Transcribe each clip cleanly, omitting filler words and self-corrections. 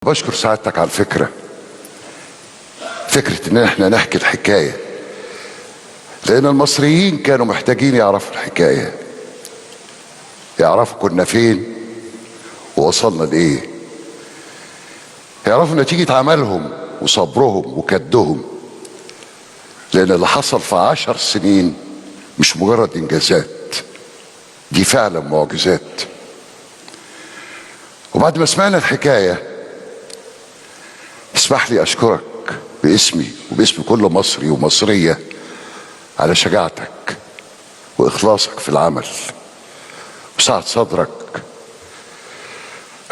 بشكر سعادتك على الفكرة، فكرة ان احنا نحكي الحكاية، لان المصريين كانوا محتاجين يعرفوا الحكاية، يعرفوا كنا فين ووصلنا لايه، يعرفوا نتيجة عملهم وصبرهم وكدهم، لان اللي حصل في 10 سنين مش مجرد انجازات، دي فعلا معجزات. وبعد ما سمعنا الحكاية اسمح لي أشكرك باسمي وباسم كل مصري ومصرية على شجاعتك وإخلاصك في العمل وسعة صدرك،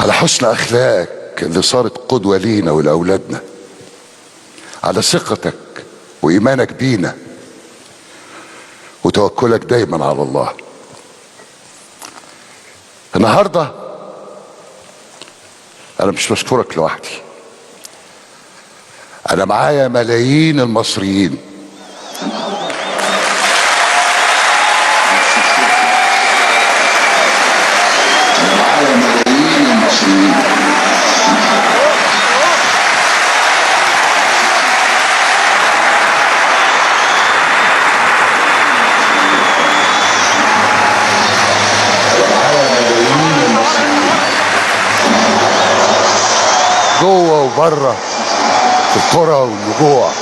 على حسن أخلاقك اللي صارت قدوة لينا ولأولادنا، على ثقتك وإيمانك بينا وتوكلك دايما على الله. النهاردة أنا مش بشكرك لوحدي، أنا معايا ملايين المصريين. أنا معايا ملايين المصريين. أنا معايا ملايين المصريين جوه وبره، في القرى والنجوع،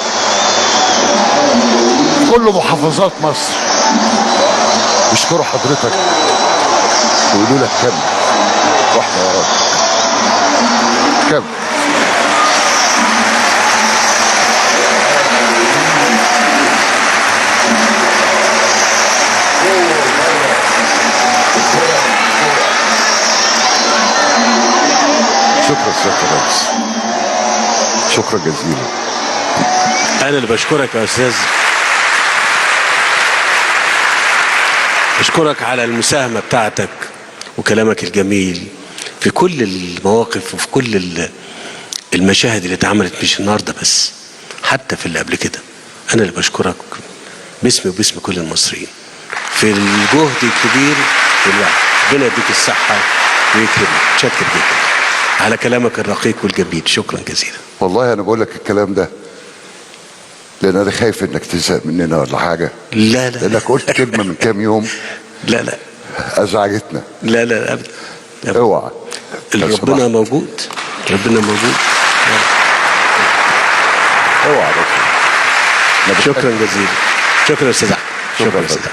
كل محافظات مصر بيشكروا حضرتك ويقولوا لك كمل واحنا وراك، كمل. شكرا سيادة الرئيس، شكرا جزيلا. أنا اللي بشكرك يا أستاذ، بشكرك على المساهمة بتاعتك وكلامك الجميل في كل المواقف وفي كل المشاهد اللي اتعملت، مش النهارده بس، حتى في اللي قبل كده. أنا اللي بشكرك باسمي وباسم كل المصريين في الجهد الكبير والوعي. ربنا يديك الصحة ويكرمك. متشكر جدا على كلامك الرقيق والجميل، شكرا جزيلا. والله أنا بقول لك الكلام ده لأن أنا خايف إنك تزهق مننا ولا حاجة. لا لا، لأنك قلت كلمة من كام يوم لا لا أزعجتنا. لا لا أبدا، اوعى. ربنا موجود، ربنا موجود. اوعى بس. شكرا جزيلا، شكرا يا أستاذ أحمد، شكرا يا أستاذ أحمد.